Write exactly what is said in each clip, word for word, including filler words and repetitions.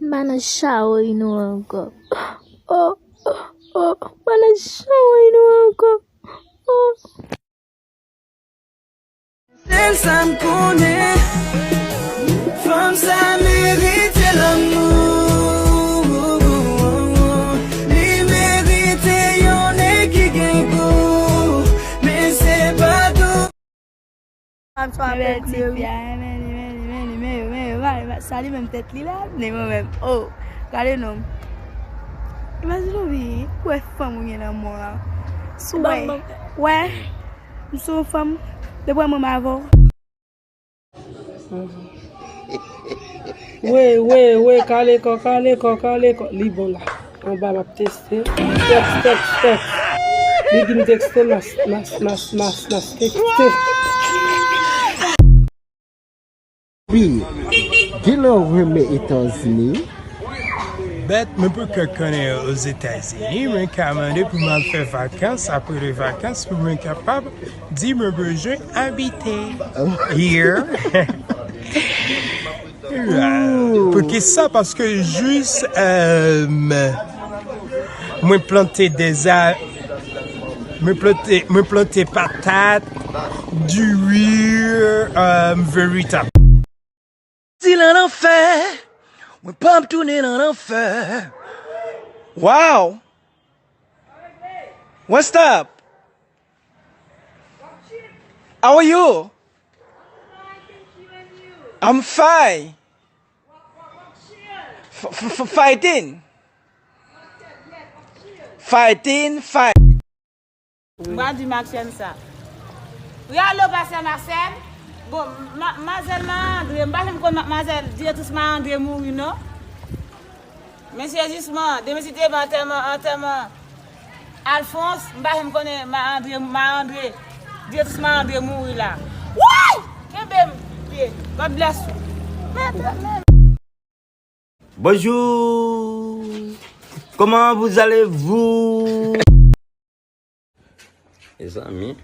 M pa nan chawoy nou ankò. Oh, oh, oh, m pa nan chawoy nou ankò. Oh. Sèl sa m konnen, fanm sa merite lanmou. Li merite yon nèg ki gen gou, men se pa tou. Sa m swa Men bèl ti fi a, men li, men li, men li, men yo, men yo, men yo, sa li menm tèt li la, men mwen menm. Oh, gade non. Imajine w vini, ou wè fanm ou gen nan men w la. Si w wè, wè, m se yon fanm, depi mwen avè w. We, we, we, kale kò, kale kò, kale kò. Li bon la. Anba m ap teste. Tèks, tèks, tèks. Li di m tekste, mas, mas, mas, mas, mas, tekste. Wi, genlè w renmen Etazini. Bèt, mwen poko konnen Ozetazini, mwen ka mande pou m al fè vakans, apre de vakans, pou mwen kapab di mwen bezwen abite here. Poukisa? Paske jis, euh, mwen plante deza, mwen plante, mwen plante patat, diri, euh, veritab. Di nan lanfè, mwen p ap tounen nan lanfè. Wow! What's up? How are you? I'm fine. F- f- f- fighting. Fighting, fight. M pral di Maxène sa. Wi, alo, pastè Maxène. Bon, ma- mazèl Malandre, m pa janm konn ma- mazèl Diretis Malandre mouri, non. Men se jisman, demen si te gen antèman, antèman Alphonse, m pa janm konnen Malandre, Malandre, Diretis Malandre mouri la. Woy! Kenbe m pye. God bless you. Mèt, mèt. Bonjour. Comment vous allez-vous? Mezanmi.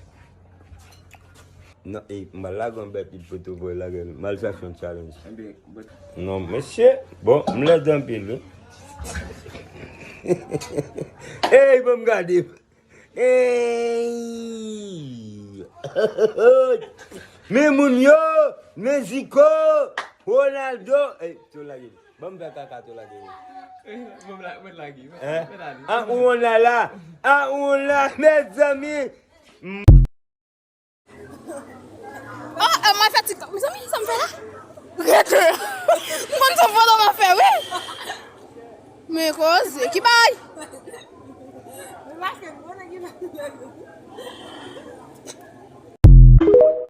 Non, e, m pral lage yon bèt li poto pou lage l. M pral fè yon challenge. Non, mesye. Bon, m lèd anpil, wi. Ey, bon, m gade. Ey! Men moun yo, men Zico, Ronaldo. Ey, tou lage. Ban m fè kaka tou lage. Ban m la- ban m lage. Hein? Ban m lage. A ou la la. A ou la, mezanmi. Oh, euh, m ap fè TikTok. Mezanmi, sa m fè la? Rete. M konn se foto m ap fè, wi. Men koze, ki bay? Remarke, m konnen ki bay.